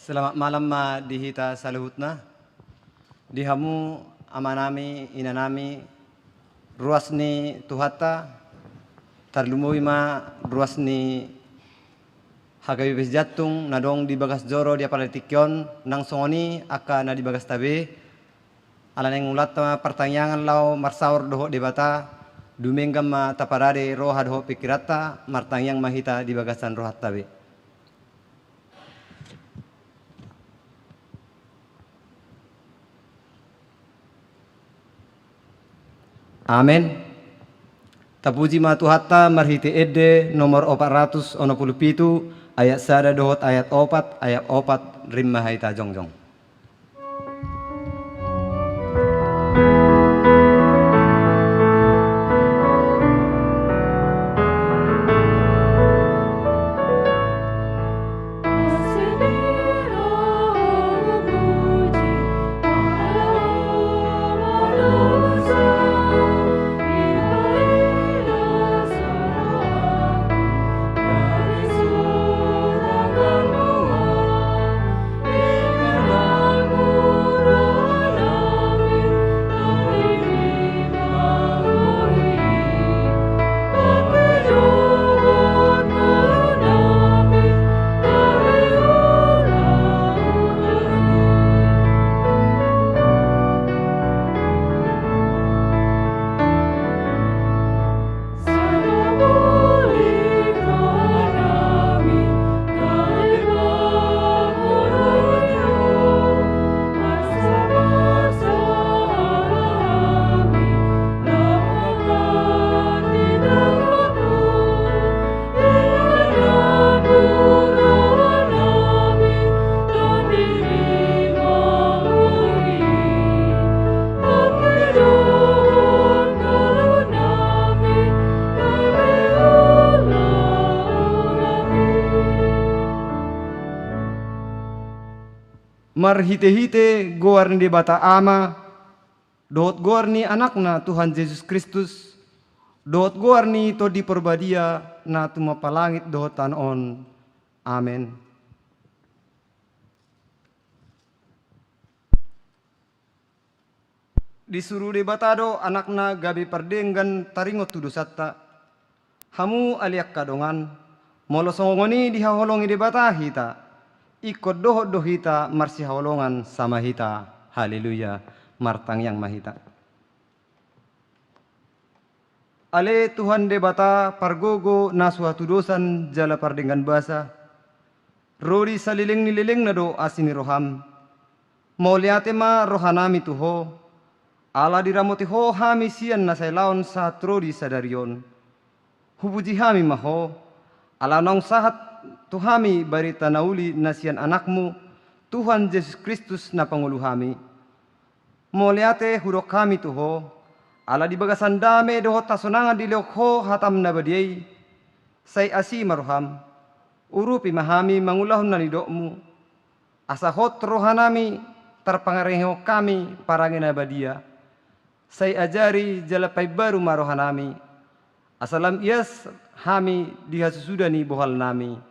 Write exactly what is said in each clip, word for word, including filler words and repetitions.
Selamat malam ma di hita saluhutna. Di hamu amanami, inanami, ruas ni Tuhanta, tarlumobi ma ruas ni hagabe-gabe sijantung na adong di bagas joro di apala di tingki on, nang songon i angka na di bagasta be. Ala naeng ulaonta ma partangiangan laho marsaor dohot Debata, dumenggan ma taparade roha dohot pingkiranta, martangiang ma hita di bagasan rohanta be. Amen. Tapuji ma Tuhanta marhite ende nomor opat ratus onom pulu pitu, ayat sada dohot ayat opat, ayat opat, rima hita jongjong. Marhite-hite goar ni Debata Ama, dohot goar ni Anakna Tuhan Jesus Kristus, dohot goar ni Tondi Parbadia na tumompa langit dohot tano on. Amen. Disuru Debata do Anakna gabe pardenggan taringot tu dosanta. Hamu ale angka dongan, molo songon i dihaholongi Debata hita, ingkon dohot do hita marsihaholongan sama hita. Haleluya. Martangiang ma hita. Ale Tuhan Debata pargogo na so hatudosan jala pardenggan basa, ro di saleleng ni lelengna do asi ni roham. Mauliate ma rohanami tu Ho, ala diramoti Ho hami sian na sai laon sahat ro di sadari on. Hupuji hami ma Ho, ala naung sahat tu hami barita na uli na sian Anakmu, Tuhan Jesus Kristus na pangolu hami. Mauliate hudok hami tu Ho, ala di bagasan dame dohot hasonangan dilehon Ho hatam na badia i, sai asi ma roham, urupi ma hami mangulahon na nidokmu, asa hot rohanami tarpangarangehon hami parange na badia, sai ajari jala paimbaru ma rohanami, asa lam ias hami di hasusuda ni bohalnami,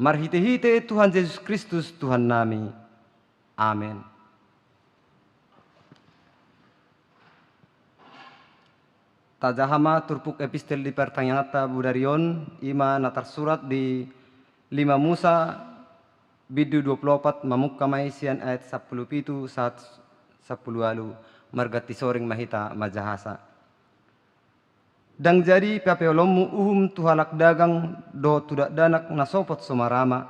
marhite-hite Tuhan Jesus Kristus Tuhannami. Amen. Tajaha ma turpuk epistel di partangianganta bodari on, i ma na tarsurat di lima Musa, bindu dua pulu opat, mamungka ma i sian ayat sampulu pitu sahat sampulu ualu, marganti soring ma hita manjahasa. Ndang jadi papeolonmu uhum tu halak dagang dohot tu dakdanak na sopot so marama.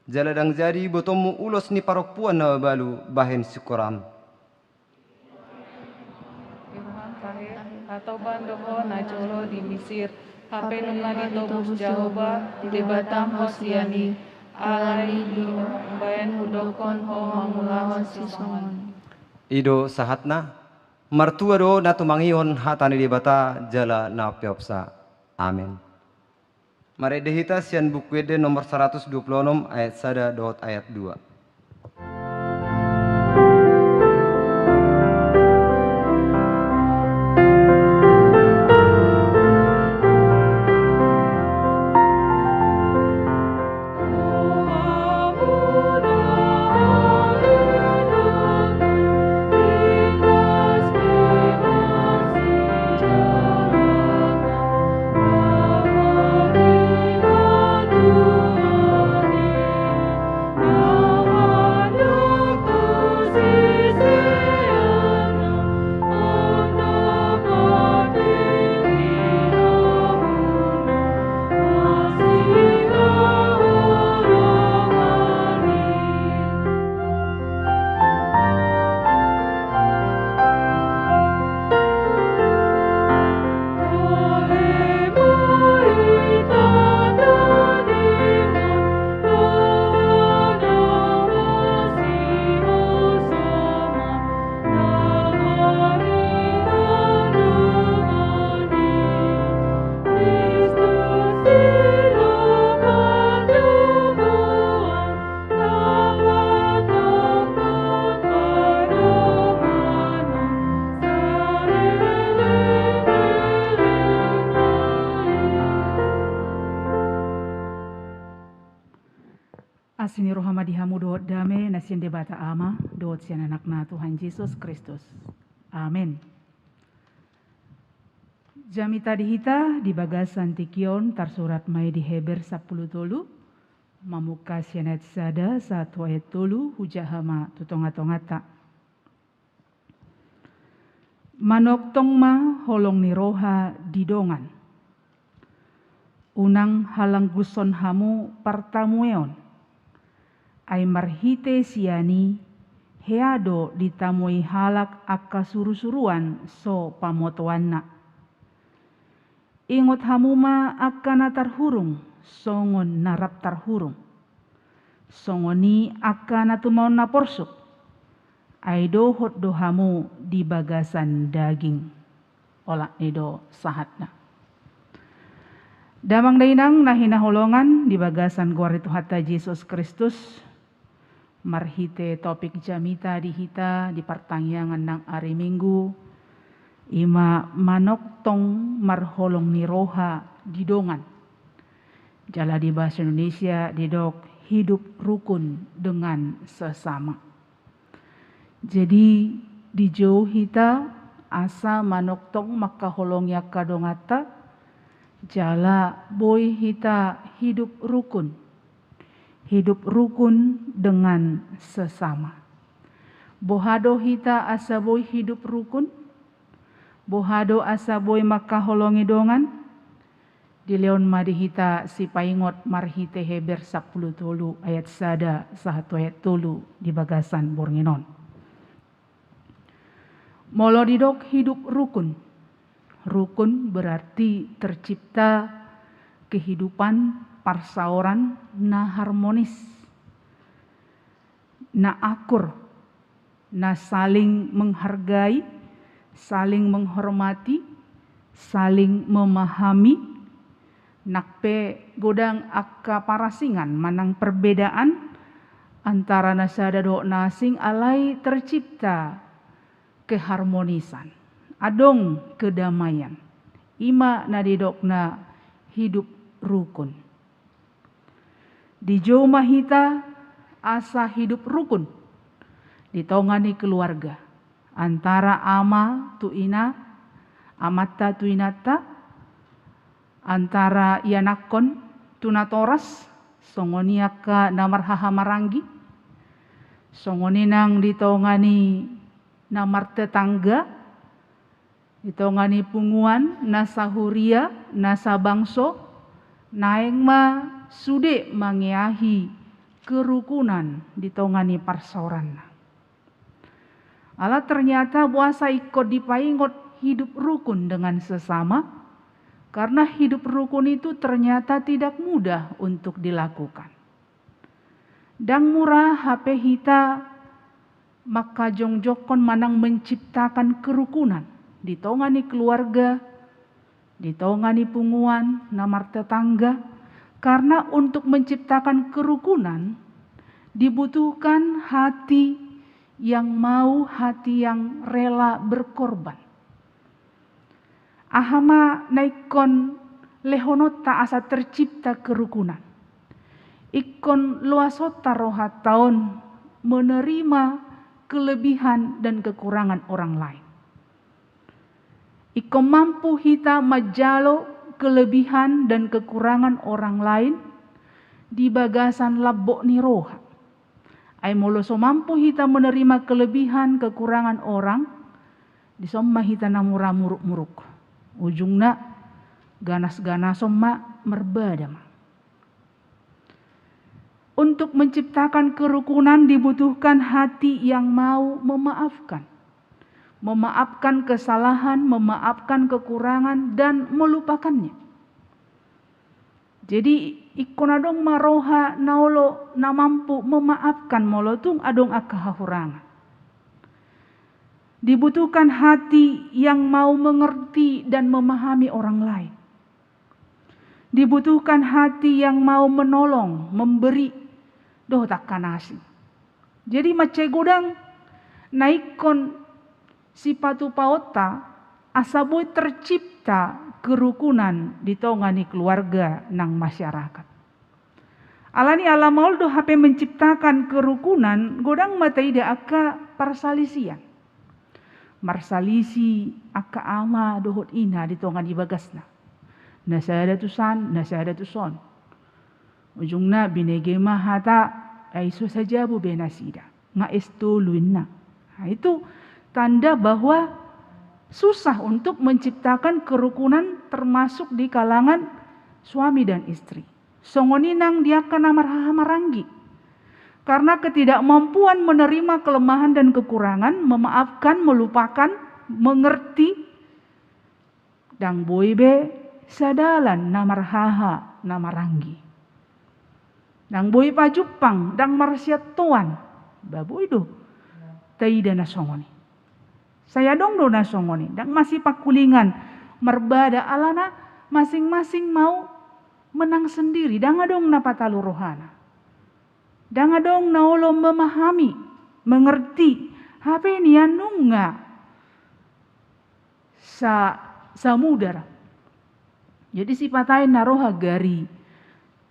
Jala ndang jadi ibotonmu ulos ni parompuan na mabalu bahen singkoram. Hatoban do ho na jolo di Misir, hape nunga ditobus Jahowa Debatam ho sian i, alani do umbahen hudokkon ho mangulahon sisongon i. I do sahatna. Martua do na tumangihon hata ni Debata jala na umpeopsa. Amen. Marende hita sian Buku Ende nomor saratus dua pulu onom ayat sada dohot ayat dua. Asi ni roha ma di hamu dohot dame na sian Debata Ama dohot sian Anakna Tuhan Jesus Kristus. Amen. Jamita di hita di bagasan tingki on tarsurat ma i di Heber sampulu tolu, mamungka sian ayat sada sahat tu ayat tolu, hujaha ma tu tongatonganta. Manongtong ma holong ni roha di dongan. Unang halanggushon hamu partamueon. Ai marhite sian i hea do ditamui halak angka surusuruan so pamotoanna. Ingot hamu ma angka na tarhurung songon na rap tarhurung, songon i angka na tumaon na porsuk. Ai dohot do hamu di bagasan daging. Olat ni do sahatna. Damang dainang na hinaholongan di bagasan goar ni Tuhanta Jesus Kristus, marhite topik jamita di hita di partangiangan nang ari Minggu, ima manongtong marholong ni roha di dongan. Jala di bahasa Indonesia didok hidup rukun dengan sesama. Jadi dijou hita asa manongtong mangkaholongi angka donganta, jala boi hita hidup rukun. Hidup rukun dengan sesama. Boha do hita asa boi hidup rukun? Boha do asa boi mangkaholongi dongan? Dilehon ma di hita sipaingot marhite Heber sampulu tolu ayat sada sahat tu ayat tolu di bagasan borngin on. Molo didok hidup rukun, rukun berarti tercipta kehidupan parsaoran na harmonis, na akur, na saling menghargai, saling menghormati, saling memahami. Nang pe godang angka parasingan manang perbedaan antara na sada dohot na asing, alai tercipta keharmonisan, adong kedamaian. Ima na didokna hidup rukun. Dijou ma hita asa hidup rukun di tonga ni keluarga, antara ama tu ina, amanta tu inanta, antara ianakhon tu natoras, songon i angka na marhahamaranggi, songon i nang di tonga ni na martetangga, di tonga ni punguan, na sahuria, na sabangso, naeng ma sude mangeahi kerukunan di tonga ni parsaoranna. Ala ternyata boasa ingkon dipaingot hidup rukun dengan sesama, karena hidup rukun itu ternyata tidak mudah untuk dilakukan. Ndang mura hape hita mangkajongjonghon manang menciptakan kerukunan di tonga ni keluarga, di tonga ni punguan na martetangga, karena untuk menciptakan kerukunan dibutuhkan hati yang mau, hati yang rela berkorban. Aha ma na ingkon lehononta asa tercipta kerukunan? Ingkon loasonta rohanta on menerima kelebihan dan kekurangan orang lain. Ingkon mampu hita manjalo kelebihan dan kekurangan orang lain di bagasan lambok ni roha. Ai molo so mampu hita menerima kelebihan kekurangan orang, dison ma hita na mura murukmuruk. Ujungna ganasganason ma, marbada ma. Untuk menciptakan kerukunan dibutuhkan hati yang mau memaafkan. Memaafkan kesalahan, memaafkan kekurangan, dan melupakannya. Jadi ingkon adong ma roha na olo na mampu memaafkan molo tung adong angka hahurangan. Dibutuhkan hati yang mau mengerti dan memahami orang lain. Dibutuhkan hati yang mau menolong, memberi dohot angka na asing. Jadi mansai godang na ingkon sipatupaonta asa boi tercipta kerukunan di tonga ni keluarga nang masyarakat. Alani ala maol do hape menciptakan kerukunan, godang ma taida angka parsalisian. Marsalisi angka ama dohot ina di tonga ni bagasna. Na sada tusan, na sada tuson. Ujungna binege ma hata, ai so sajabu be nasida. Nga S tolu inna. Nah, itu tanda bahwa susah untuk menciptakan kerukunan termasuk di kalangan suami dan istri. Songon i nang di angka na marhaha maranggi. Karena ketidakmampuan menerima kelemahan dan kekurangan, memaafkan, melupakan, mengerti, ndang boi be sadalan na marhaha na maranggi. Ndang boi pajumpang, ndang marsiantoan. Ba boi do taida na songon i. Sai adong do na songon i, ndang masipangkulingan, marbada alana masing-masing mau menang sendiri, ndang adong na patalu rohana. Ndang adong na olo memahami, mengerti, hape nian nunga sa, samudar. Jadi sipata i na roha gari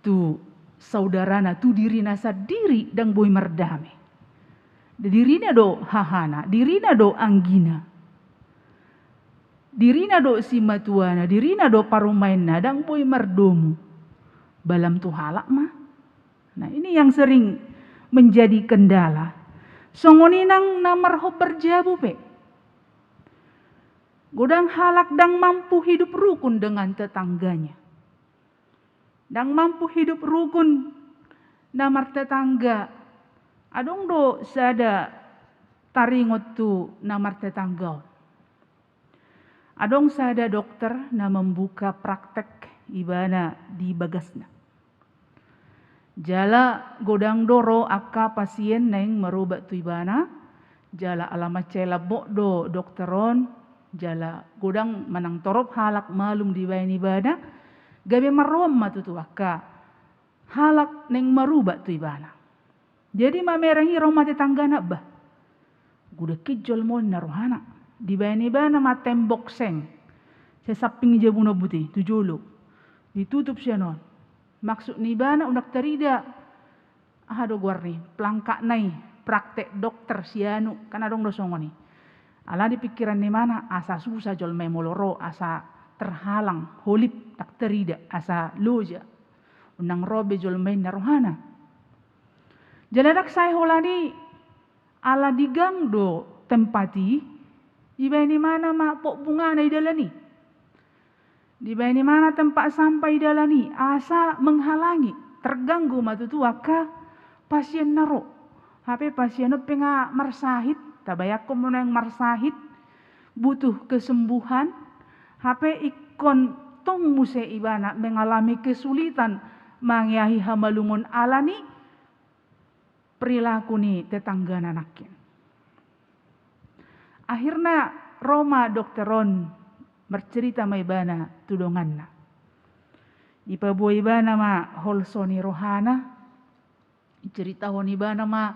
tu saudarana, tu dirina sandiri ndang boi mardame. Dirina do hahana, dirina do anggina. Dirina do simatuana, dirina do parumaenna, ndang boi mardomu. Ba lam tu halak ma. Nah, ini yang sering menjadi kendala. Songon i nang na marhombar jabu pe. Godang halak ndang mampu hidup rukun dengan tetangganya. Ndang mampu hidup rukun na martetangga. Adong do sada taringot tu na martetangga on. Adong sada dokter na membuka praktek ibana di bagasna. Jala godang do ro angka pasien naeng marubat tu ibana, jala ala mansai lambok do dokter on, jala godang manang torop halak malum dibaen ibana, gabe marroan ma tutu angka halak naeng marubat tu ibana. Jadi mamereng i ro ma tetanggana, bah, gudangkin jolma on, ninna rohana. Dibaen ibana ma tembok seng, sai samping jabuna buti tu jolo, ditutup sian on. Maksud ni ibana unang tarida, aha do goar ni, pelangkakna i, praktek dokter sianu, kan adong do songon i. Alani pikiran ni ibana asa susah jolma i molo ro, asa terhalang, holip, ndang tarida, asa loja. Unang ro be jolma i, ninna rohana. Jala ndang sae holan i, ala digang do tempat i, dibaen ibana ma pot bungana di dalan i. Dibaen ibana tempat sampah di dalan i, asa menghalangi, terganggu ma tutu angka pasien na ro. Hape pasien on pe nga marsahit, tabayangkon ma nuaeng marsahit, butuh kesembuhan, hape ingkon tong muse ibana mengalami kesulitan mangeahi hamalumon alani perilaku ni tetanggana nangkin. Akhirna ro ma dokter on, marcerita ma ibana tu donganna. Dipaboa ibana ma holso ni rohana, diceritahon ibana ma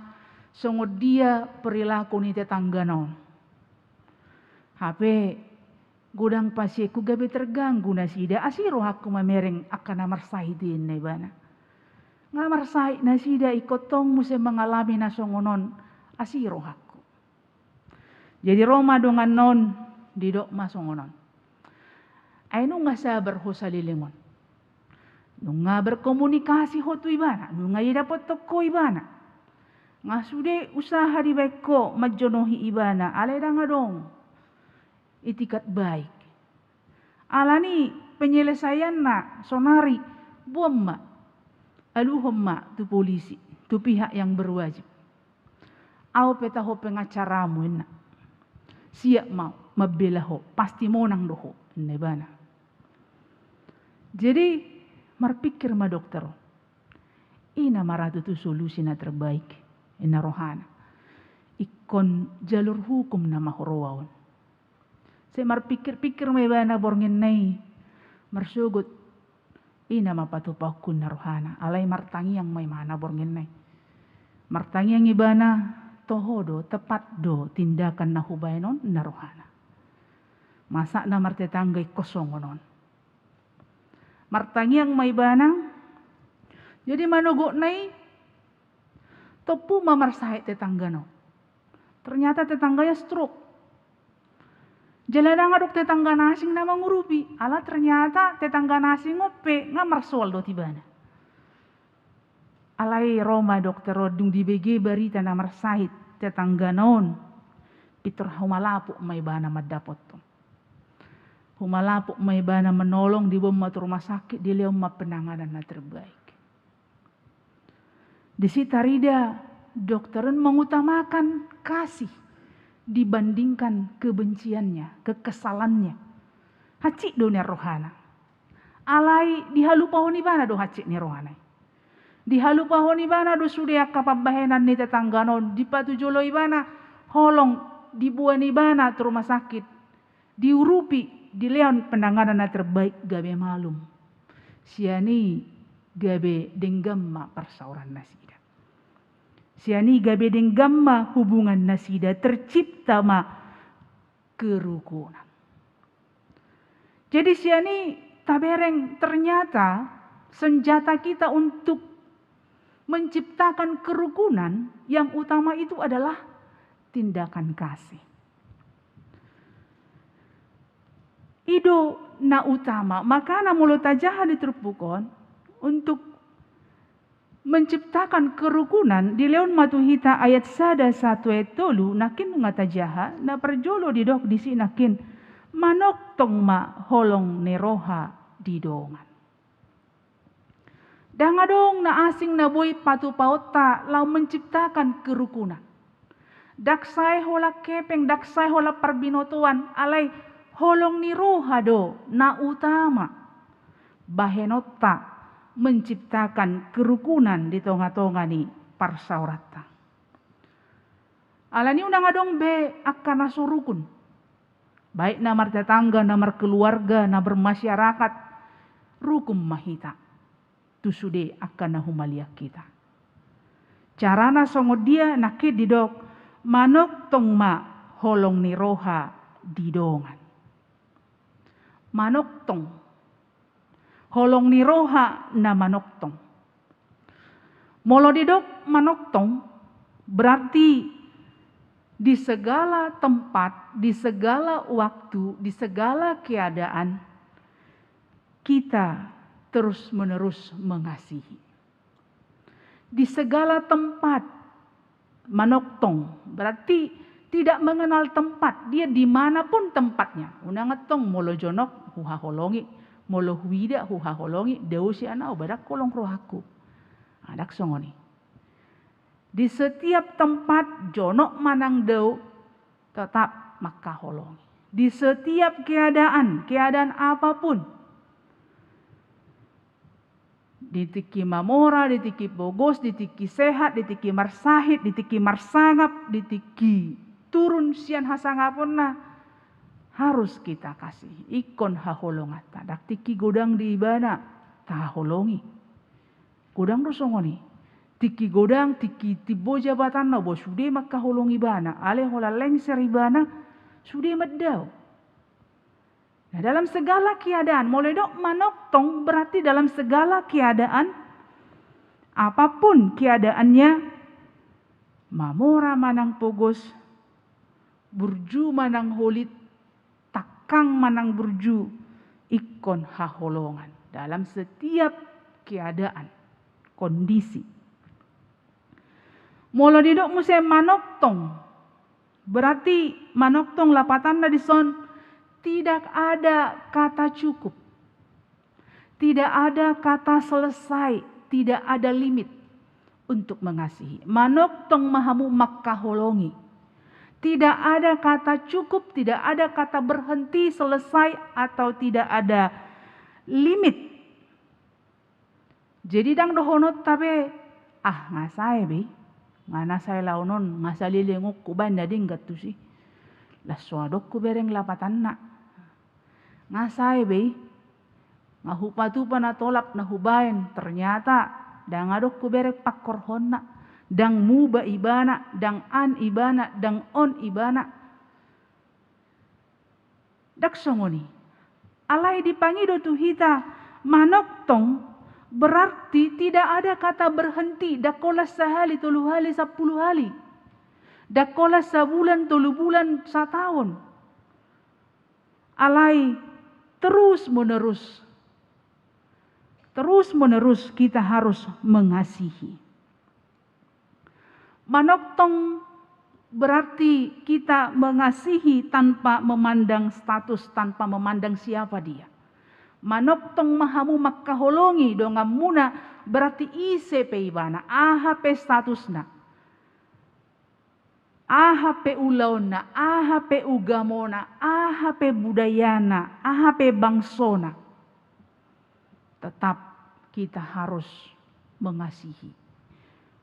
songon dia perilaku ni tetanggana on. Hape godang pasienku gabe terganggu nasida, asi rohangku mamereng angka na marsahit i, ninna ibana. Nga marsahit nasida, ingkon tong muse mengalami na songon on, asi rohangku. Jadi ro ma donganna on, didok ma songon on. Ai nunga sabar ho saleleng on. Nunga berkomunikasi ho tu ibana, nunga didapothon ho ibana. Nga sude usaha dibaen ho manjonohi ibana, alai ndang adong itikat baik. Alani penyelesaianna sonari, boan ma, aluhon ma tu polisi, tu pihak yang berwajib. Au pe taho pengacaramu, ninna. Siap ma mambela ho, pasti monang do ho, ninna ibana. Jadi marpikir ma dokter on. I nama ra tutu solusi na terbaik, ninna rohana. Ingkon jalur hukum nama huroa on. Sai marpikir-pikir ma ibana bornginna i, marsogot, i nama patupaonku, ninna rohana, alai martangiang ma ibana bornginna i. Martangiang ibana, toho do, tepat do tindakan na hubaen on, ninna rohana. Masa na martetangga ingkon songon on. Martangiang ma ibana, Jadi manogotna i, tompu ma marsahit tetanggana on. Ternyata tetangganya stroke. Jala ndang adong tetangga na asing na mangurupi, ala ternyata tetangga na asing on pe nga marsoal dohot ibana. Alai ro ma dokter on, dung dibege barita na marsahit tetanggana on, pintor humalapok ma ibana mandapothon. Humalapok ma ibana manolong, diboan ma tu rumah sakit, dilehon ma penanganan na terbaik. Disi tarida dokter on mengutamakan kasih dibandingkan kebenciannya, kekesalannya. Hansit do nian rohana. Alai dihalupahon ibana do hansit ni rohana i. Dihalupahon ibana do sude angka pambahenan ni tetanggana on, dipatujolo ibana holong, diboan ibana tu rumah sakit, diurupi, dilehon penanganan na terbaik, gabe malum. Sian i gabe denggan ma parsaoran nasida. Sian i gabe denggan ma hubungan nasida, tercipta ma kerukunan. Jadi sian i tabereng, ternyata senjata kita untuk menciptakan kerukunan yang utama itu adalah tindakan kasih. I do na utama, makana molo tajaha di turpuk on, untuk menciptakan kerukunan, dilehon ma tu hita ayat sada sahat tu ayat tolu, nangkin nunga tajaha, na parjolo didok disi nangkin, manongtong ma holong ni roha di dongan. Ndang adong na asing na boi patupaonta laho menciptakan kerukunan. Ndang sae holan hepeng, ndang sae holan parbinotoan, alai holong ni roha do na utama bahenonta menciptakan kerukunan di tonga-tonga ni parsaoranta. Alani i unang adong be angka na so rukun. Baik na martetangga, na markeluarga, na bermasyarakat, rukun ma hita tu sude angka na humaliang hita. Carana songon dia? Nangkin didok, manongtong ma holong ni roha di dongan. Manongtong. Holong ni roha na manongtong. Molo didok manongtong, berarti di segala tempat, di segala waktu, di segala keadaan, kita terus-menerus mengasihi. Di segala tempat, manongtong, berarti tidak mengenal tempat, dia di mana pun tempatnya. Unang antong molo jonok huhaholongi, molo huida huhaholongi, dao sian ahu, ba ndang holong rohangku. Ndang songon i. Di setiap tempat, jonok manang dao, tetap mangkaholongi. Di setiap keadaan, keadaan apapun. Di tingki mamora, di tingki pogos, di tingki sehat, di tingki marsahit, di tingki marsangap, di tingki turun sian hasangaponna, harus kita kasih. Ingkon haholonganta. Ndang tingki godang di ibana tahaholongi. Godang do songon i. Tingki godang, tingki timbo jabatanna, ba sude mangkaholongi ibana, alai holan lengser ibana, sude mandao. Nah, dalam segala keadaan, molo didok manongtong berarti dalam segala keadaan, apapun keadaannya, mamora manang pogos, burju manang holit, tangkang manang burju, ingkon haholongan dalam setiap keadaan, kondisi. Molo didok muse manongtong, berarti manongtong lapatanna dison, tidak ada kata cukup. Tidak ada kata selesai, tidak ada limit untuk mengasihi. Manongtong ma hamu mangkaholongi. Tidak ada kata cukup, tidak ada kata berhenti, selesai, atau tidak ada limit. Jadi ndang dohononta be, ah, nga sae be i, nga na sae laon on, nga salelengonku baen na denggan tusi. Laos so adong hubereng lapatanna. Nga sae be i, nga hupatupa na tolap na hubaen, ternyata ndang adong hubereng pangkorhonna, ndang muba ibana, ndang an ibana, ndang on ibana. Ndang songon i. Alai dipangido tu hita, manongtong Berarti tidak ada kata berhenti, ndang holan sahali, tolu hali, sampulu hali. Ndang holan sabulan, tolu bulan, sataon. Alai terus menerus. Terus menerus kita harus mengasihi. Manongtong berarti kita mengasihi tanpa memandang status, tanpa memandang siapa dia. Manongtong ma hamu mangkaholongi donganmuna, berarti ise pe ibana, aha pe statusna, aha pe ulaonna, aha pe ugamona, aha pe budayana, aha pe bangsona, tetap kita harus mengasihi,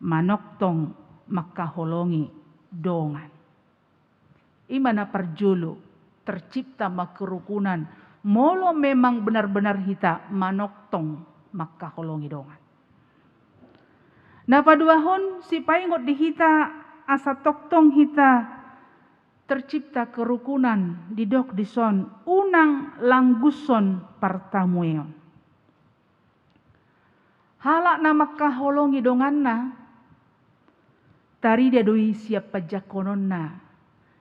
manongtong mangkaholongi dongan. I ma na parjolo, tercipta ma kerukunan, molo memang benar-benar hita manongtong mangkaholongi dongan. Na paduahon, sipaingot di hita asa tongtong hita tercipta kerukunan, didok dison, unang langgushon partamueon. Halak na mangkaholongi donganna, tarida do i sian panjangkononna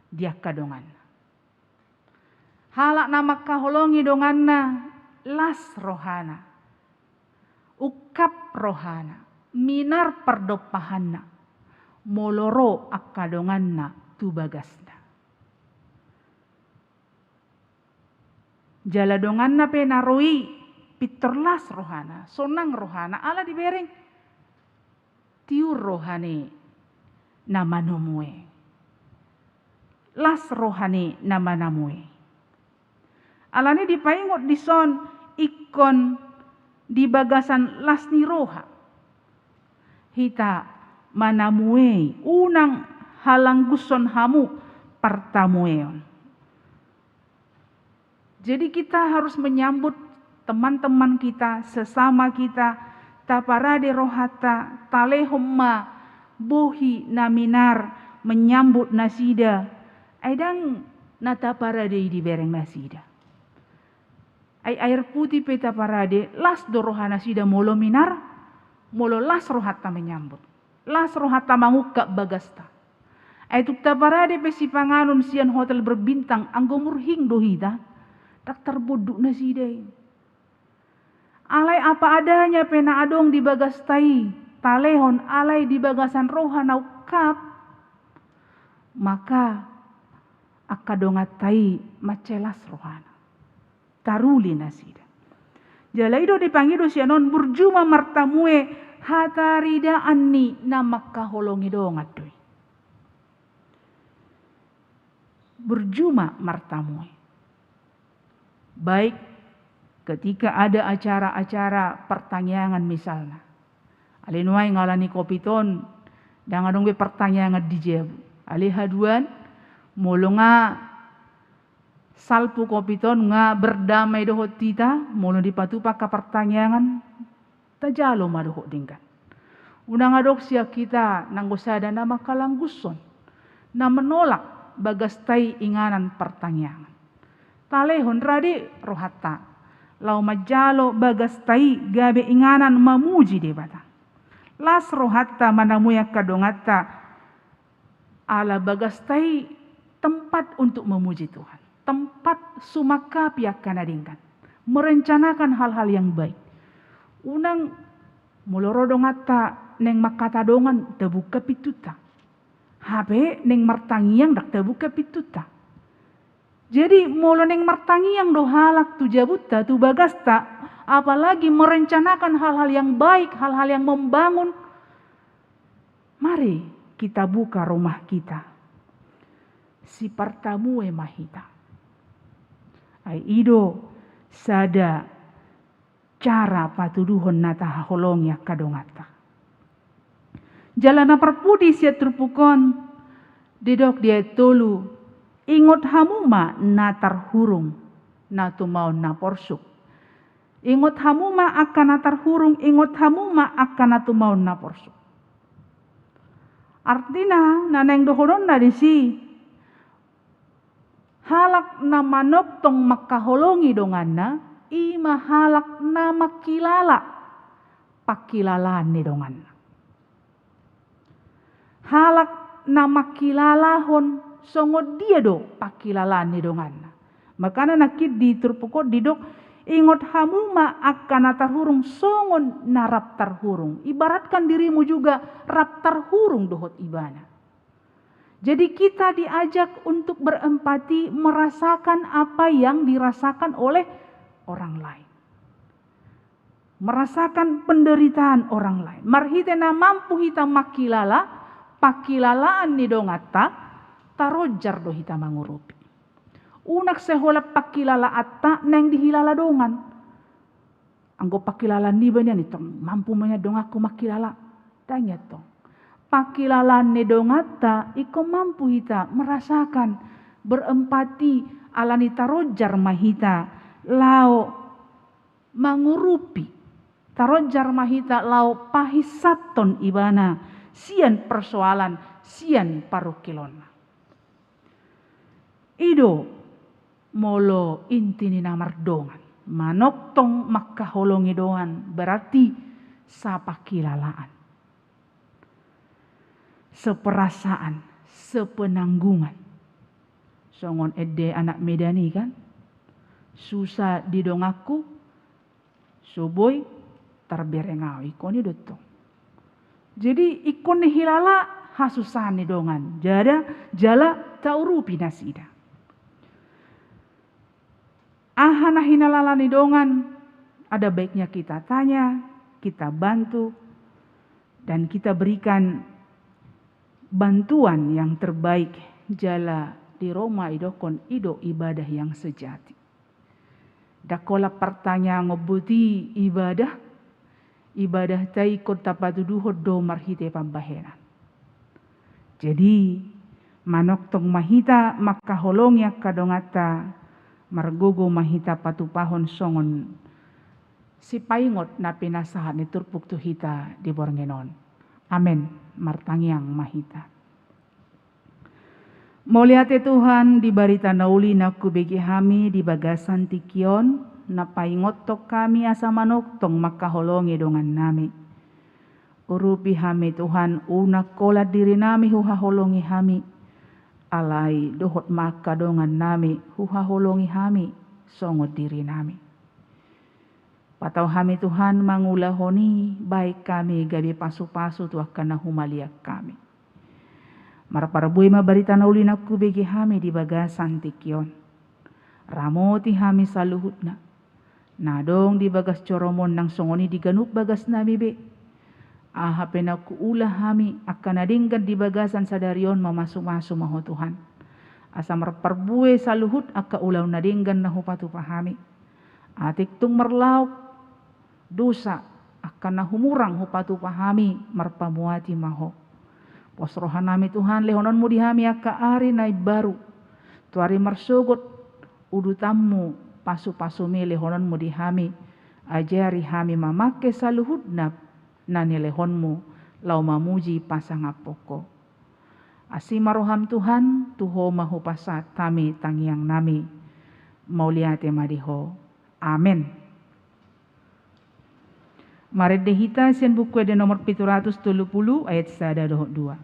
di angka donganna. Halak na mangkaholongi donganna, las rohana, ungkap rohana, minar pardompahanna, molo ro angka donganna tu bagasna. Jala donganna pe na ro i pintor las rohana, sonang rohana, ala dibereng tiur roha ni na manamue. Las roha ni na manamue. Alani dipaingot dison, ingkon di bagasan las ni roha hita manamue i, unang halanggushon hamu partamueon. Jadi kita harus menyambut teman-teman kita, sesama kita, taparade rohanta, talehon ma bohi na minar menyambut nasida. Ai ndang na taparade i dibereng nasida. Ai air putih pe taparade, las do roha nasida molo minar, molo las rohanta menyambut. Las rohanta mangungkap bagasta. Ai tung taparade pe sipanganon sian hotel berbintang, anggo murhing do hita, ndang tarbonduk nasida i. Alai apa adanya pe na adong di bagasta i, talehon alai di bagasan roha na ungkap, maka angka donganta i mansai las rohana. Taruli nasida. Jala i do dipangido sian on, burju ma martamue, hataridaan ni na mangkaholongi dongan do i. Burju ma martamue. Baik ketika ada acara-acara partangiangan misalna. Alai nuaeng ala ni covid on, ndang adong be partangiangan di jabu. Alai haduan, molo nga salpu covid on, nga berdamai dohot hita, molo dipatupa angka partangiangan, tajalo ma dohot denggan. Unang adong sian hita nanggo sada na mangkalanggushon, na menolak bagasta i inganan partangiangan. Talehon rade rohanta, laho manjalo bagasta i gabe inganan mamuji Debata. Las rohanta manamue angka donganta, ala bagasta i tempat untuk memuji Tuhan, tempat sumangkapi angka na denggan, merencanakan hal-hal yang baik. Unang molo ro donganta naeng mangkatadongan, tabuka pintunta. Hape naeng martangiang, ndang tabuka pintunta. Jadi molo naeng martangiang do halak tu jabunta, tu bagasta, apalagi merencanakan hal-hal yang baik, hal-hal yang membangun, mari kita buka rumah kita. Sipartamue ma hita. Ai i do sada cara patuduhon na tahaholongi angka donganta. Jala na parpudi sian turpuk on, didok di ayat tolu, ingot hamu ma na tarhurung, na tumaon na porsuk. Ingot hamu ma angka na tarhurung, ingot hamu ma angka na tumaon na porsuk. Artina, na naeng dohononna disi, halak na manongtong mangkaholongi donganna, i ma halak na mangkilala pangkilalaan ni donganna. Halak na mangkilalahon songon dia do pangkilalaan ni donganna. Makana nangkin di turpuk on didok, ingot hamu ma angka na tarhurung songon na rap tarhurung. Ibaratkan dirimu juga rap tarhurung dohot ibana. Jadi kita diajak untuk berempati, merasakan apa yang dirasakan oleh orang lain. Merasakan penderitaan orang lain. Marhite na mampu hita mangkilala, pangkilalaan ni donganta, taronjar do hita mangurupi. Unang sai holan pangkilalaanta naeng dihilala dongan. Anggo pangkilalaan niba nian i tong, mampu ma nian donganku mangkilala. Ndang i tong. Pangkilalaan ni donganta, ingkon mampu hita merasakan, berempati, alani taronjar ma hita laho mangurupi, taronjar ma hita laho pahinsathon ibana sian persoalan, sian parungkilonna. I do molo inti ni na mardongan, manongtong mangkaholongi dongan, berarti sapangkilalaan, seperasaan, sepenanggungan. Songon ende anak Medan i kan, susa di donganku, so boi tarbereng au, ingkon i do tong. Jadi ingkon dihilala hasusahan ni dongan, jala, jala taurupi nasida. Aha na hinalala ni dongan, ada baiknya kita tanya, kita bantu, dan kita berikan bantuan yang terbaik, jala di Roma idokkon i do ibadah yang sejati. Ndang holan partangiangon boti ibadah, ibadahta i ingkon tapatuduhon do marhite pambahenan. Jadi, manongtong ma hita mangkaholongi angka donganta, margogo ma hita patupahon songon sipaingot na pinasahat ni turpuk tu hita di borngin on. Amen. Martangiang ma hita. Mauliate Tuhan, di barita na uli na hubege hami di bagasan tingki on, na paingothon hami asa manongtong mangkaholongi dongannami. Urupi hami Tuhan, unang holan dirinami huhaholongi hami, alai dohot ma angka dongannami huhaholongi hami songon dirinami. Patau hami Tuhan mangulahon i, baen hami gabe pasupasu tu angka na humaliang hami. Marparbue ma barita na uli na hubege hami di bagasan tingki on. Ramoti hami saluhutna. Na adong di bagas joroM on nang songon i di ganup bagasnami be. Aha pe na huula hami, angka na denggan di bagasan sadari on mamasumasu ma Ho Tuhan. Asa marparbue saluhut angka ulaon na denggan na hupatupa hami. Atik tung marlaok dosa, angka na humurang hupatupa hami, marpamuati ma Ho. Pos rohanami Tuhan, lehononMu di hami angka ari na imbaru. Tu ari marsogot, udutanMu, pasupasuMi lehononMu di hami. Ajari hami mamangke saluhutna na nilehonMu, laho mamuji pasangaphon Ho. Asi ma rohaM Tuhan, tu Ho ma hupasahat hami tangiangnami. Mauliate ma di Ho. Amen. Marende hita sian Buku Ende nomor pitu ratus tolu pulu ayat sada dohot dua.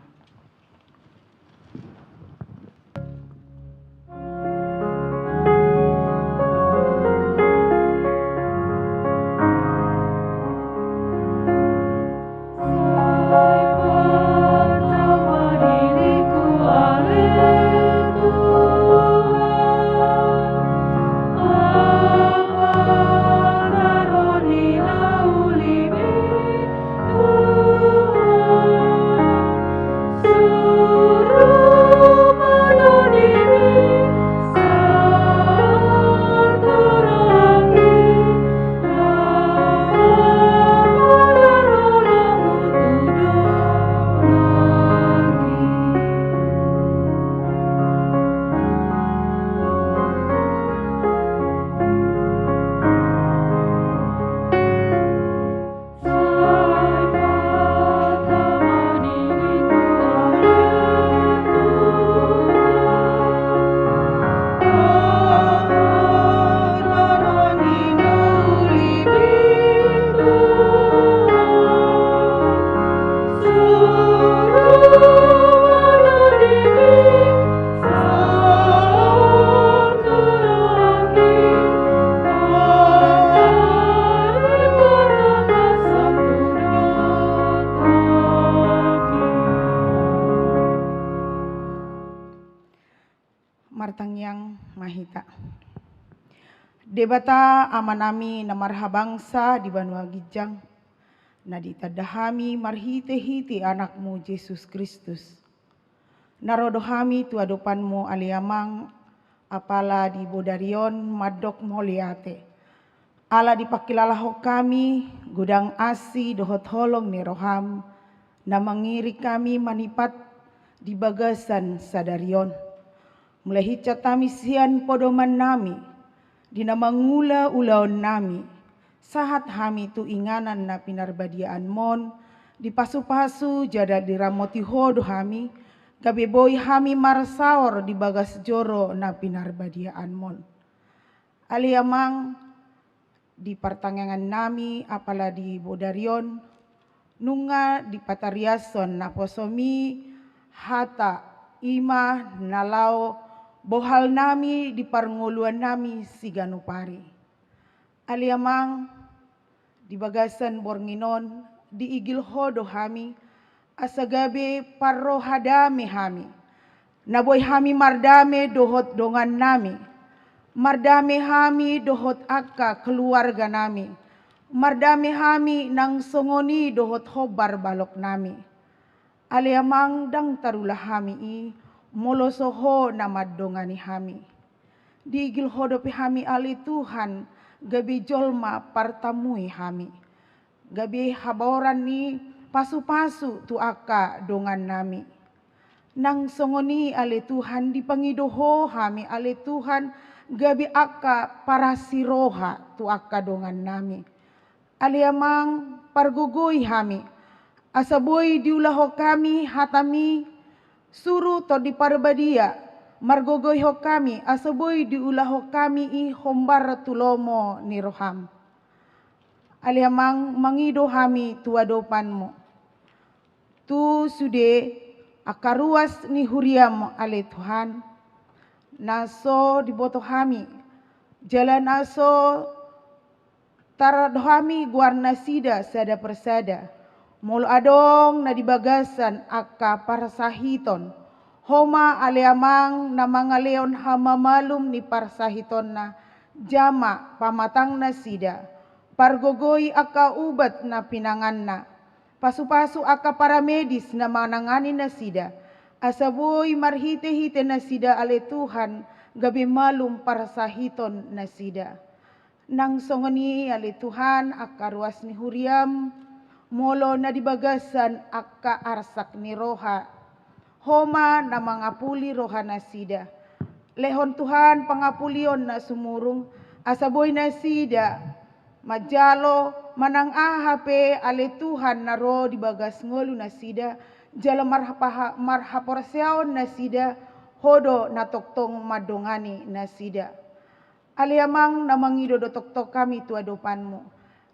Martangiang ma hita. Debata Amanami na marhabangsa di banua ginjang, na ditanda hami marhitehite Anakmu Jesus Kristus. Na ro do hami tu adopanmu ale Amang, apala di bodari on mandok mauliate. Ala dipangkilalahon hami godang asi dohot holong ni roham, na mangiring hami manipat di bagasan sadari on. Mulai hinsa hami sian podomannami, di na mangula ulaonnami, sahat hami tu inganan na pinarbadiaanmon, dipasupasu jala diramoti Ho do hami, gabe boi hami marsaor di bagas joro na pinarbadiaanmon. Ale Amang, di partangiangannami apala di bodari on, nunga dipatariashon naposomi hata i ma na laho bohalnami di parngoluannami siganup ari. Ale Amang, di bagasan borngin on diigil Ho do hami, asa gabe parroha dame hami, na boi hami mardame dohot dongannami, mardame hami dohot angka keluarganami, mardame hami nang songon i dohot hombar baloknami. Ale Amang, ndang tarula hami i molo so Ho na mandongani hami. Diigil Ho dope hami ale Tuhan, gabe jolma partamui hami, gabe habaoran ni pasupasu tu angka dongannami. Nang songon i ale Tuhan, dipangido Ho hami ale Tuhan, gabe angka parasi roha tu angka dongannami. Ale Amang, pargogoi hami, asa boi diulahon hami hatami, suru Tondi Parbadia, margogoihon hami, asa boi diulahon hami i hombar tu lomo ni roham. Ale Amang, mangido hami tu adopanmu, tu sude angka ruas ni huriam ale Tuhan, na so diboto hami, jala na so tardo hami goarnasida sada persada. Molo adong na di bagasan angka parsahiton, Ho ma ale Amang na mangalehon hamamalum ni parsahitonna, jama pamatangnasida, pargogoi angka ubat na pinanganna, pasupasu angka paramedis na manangani nasida, asa boi marhitehite nasida ale Tuhan, gabe malum parsahitonnasida. Nang songon i ale Tuhan, angka ruas ni huriam, molo na di bagasan angka arsak ni roha, Ho ma na mangapuli rohanasida. Lehon Tuhan pangapulion na sumurung, asa boi nasida manjalo manang aha pe ale Tuhan na ro di bagas ngolunasida, jala marhapaha-, marhaporseaonnasida Ho do na tongtong mandongani nasida. Ale Amang, na mangido do tongtong hami tu adopanmu,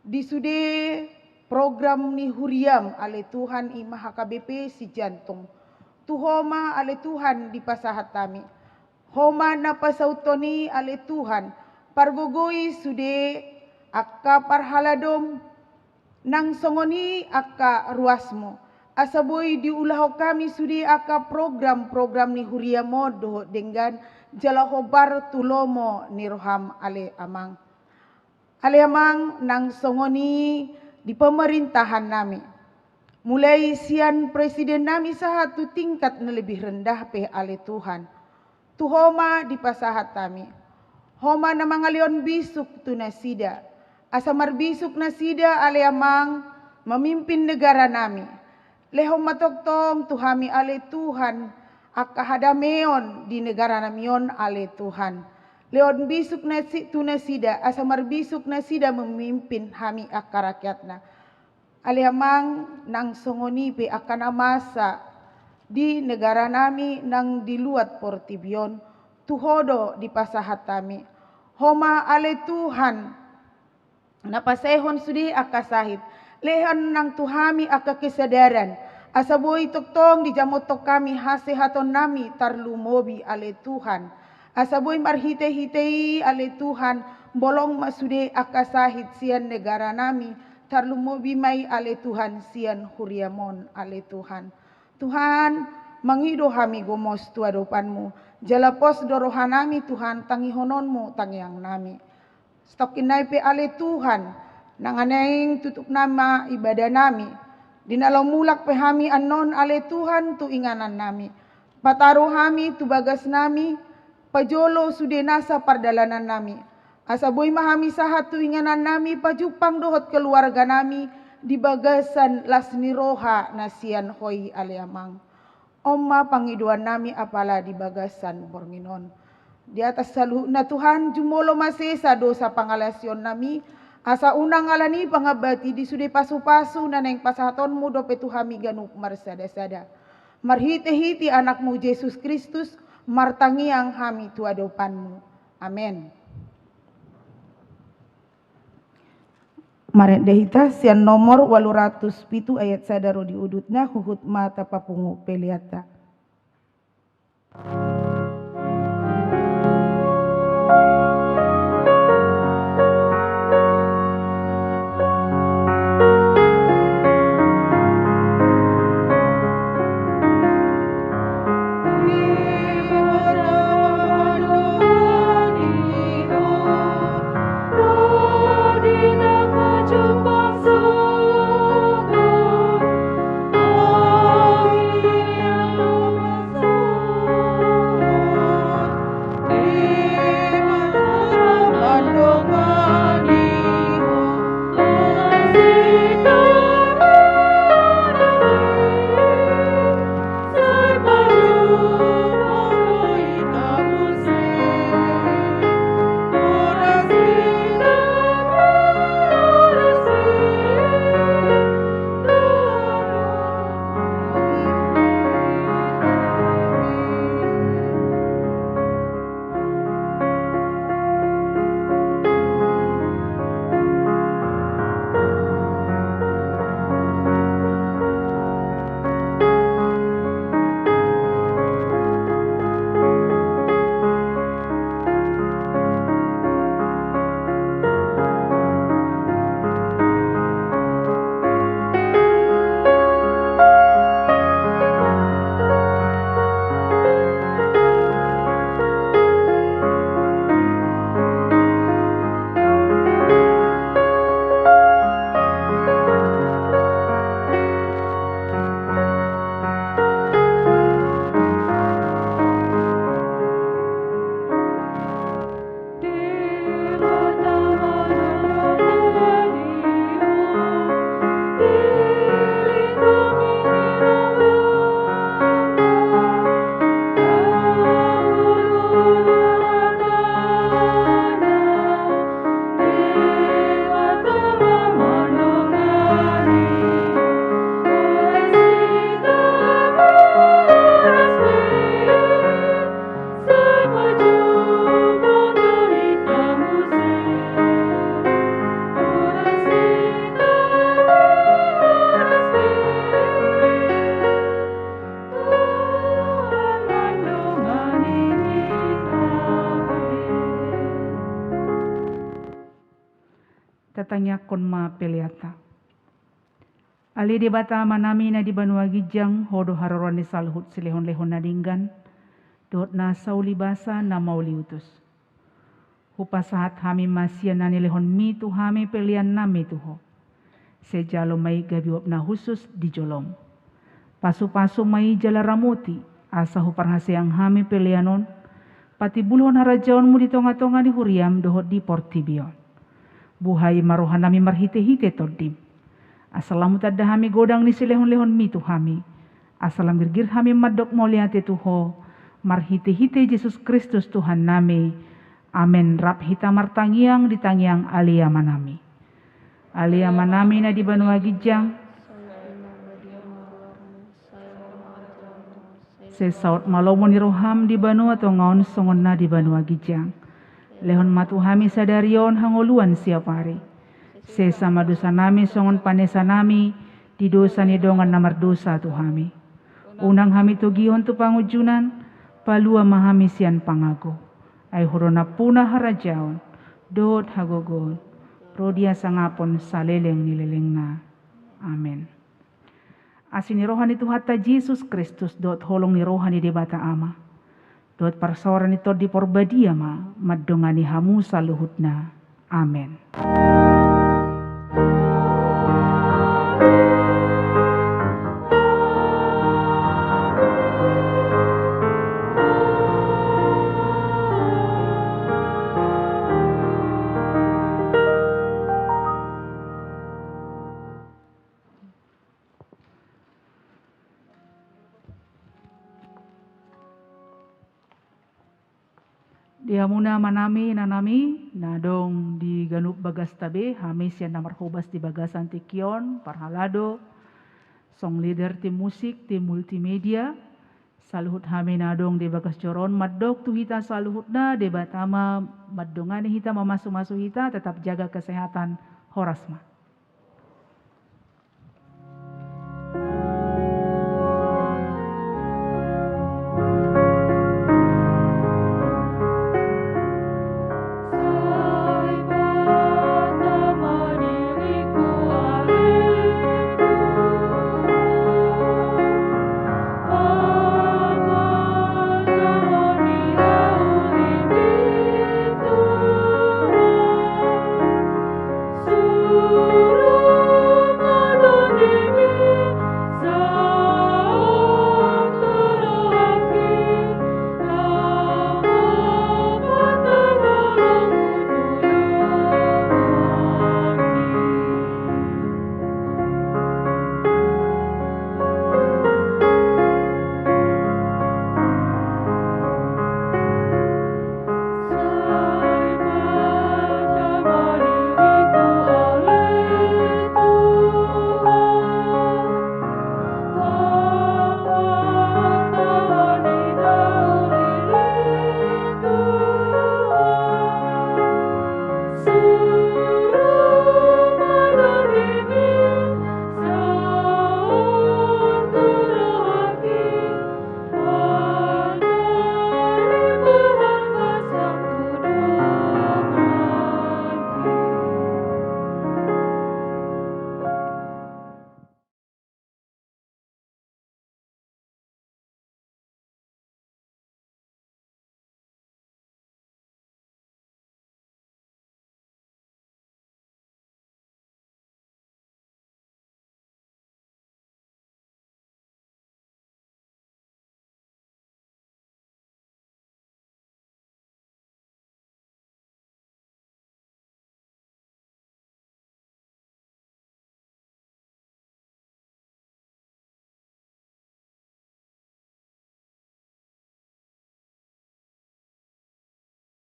di sude program ni huriam ale Tuhan, i ma H K B P Sijantung. Tu Ho ma ale Tuhan dipasahat hami. Ho ma na pasauthon i ale Tuhan, pargogoi sude angka parhaladom, nang songon i angka ruasmu, asa boi diulahon hami sude angka program-program ni huriam on dohot denggan, jala hombar tu lomo ni roham ale Amang. Ale Amang, nang songon i di pemerintahannami, mulai sian presidennami sahat tu tingkat na lebih rendah pe ale Tuhan, tu Ho ma dipasahat hami. Ho ma na mangalehon bisuk tu nasida, asa marbisuk nasida ale Amang mamimpin negaranami. Lehon ma tongtong tu hami ale Tuhan angka hadameon di negaranami on ale Tuhan. Lehon bisuk nasi-, tu nasida, asa marbisuk nasida mamimpin hami angka rakyatna. Ale Amang, nang songon i pe angka na masa di negaranami nang di luat portibi on, tu Ho do dipasahat hami. Ho ma ale Tuhan na pasaehon sude angka sahit, lehon nang tu hami angka kesadaran, asa boi tongtong dijamothon hami hasehatonnami tarlumobi ale Tuhan. Asa boi marhitehite i ale Tuhan, bolong ma sude angka sahit sian negaranami, tarlumobi ma i ale Tuhan sian huriam on ale Tuhan. Tuhan, Mangido hami gomos tu adopanMu, jala pos do rohanami Tuhan tangihononMu tangiangnami. Satongkin nai pe ale Tuhan, nunga naeng tutup nama ibadanami, di na laho mulak pe hami annon ale Tuhan tu inganannami. Pataru hami tu bagasnami, pajolo sude nasa pardalanannami. Asa boi ma hami sahat tu inganannami pajumpang dohot keluarganami di bagasan las ni roha na sian Ho i ale Amang. On ma pangidoannami apala di bagasan borngin on. Di atas saluhutna Tuhan, jumolo ma sesa dosa pangalaosionnami, asa unang alani pangambati di sude pasupasu na naeng pasahatonMu dope tu hami ganup marsadasada. Marhitehite AnakMu Jesus Kristus, martangiang hami tu adopanMu. Amen. Marende hita sian nomor ualu ratus pitu ayat sada ro di udutna, huhut ma tapapungu peleanta. Tatangiangkon ma peleanta. Ale Debata Amanami na di banua ginjang, Ho do haroroan ni saluhut silehonlehon na denggan dohot na saulibasa na mauliutus. Hupasahat hami ma sian na nilehonMi tu hami peleannami tu Ho. Sai jalo ma i gabe uap na hushus di joloM. Pasupasu ma i jala ramoti, asa huparhaseang hami pelean on patimbulhon harajaonMu di tongatonga ni huriaM dohot di portibi on. Buhai ma rohanami marhitehite TondiM, asa lam hutanda hami godang ni silehonlehonMi tu hami, asa lam girgir hami mandok mauliate tu Ho, marhitehite Jesus Kristus Tuhannami. Amen. Rap hita martangiang di tangiang Ale Amanami. Ale Amanami na di banua ginjang, sai saut ma lomo ni rohaM di banua tonga on songon na di banua ginjang. Lehon ma tu hami sadari on hangoluan siapari. Sesa ma dosanami songon panesanami di dosa ni dongan na mardosa tu hami. Unang hami togihon tu pangunjunan, palua ma hami sian pangago. Ai Ho do nampuna harajaon dohot hagogoon ro di hasangapon saleleng ni lelengna. Amen. Asi ni roha ni Tuhanta Jesus Kristus dohot holong ni roha ni Debata Ama dohot parsaoran ni Tondi Porbadia ma mandongani hamu saluhutna. Amen. Di hamuna amanami, inanami, na adong di ganup bagasta be, hami sian na marhobas di bagasan tingki on, parhalado, song leader, tim musik, tim multimedia, saluhut hami na adong di bagas joro on, mandok tu hita saluhutna, Debata ma mandongani hita, mamasumasu hita, tetap jaga kesehatan, horas ma.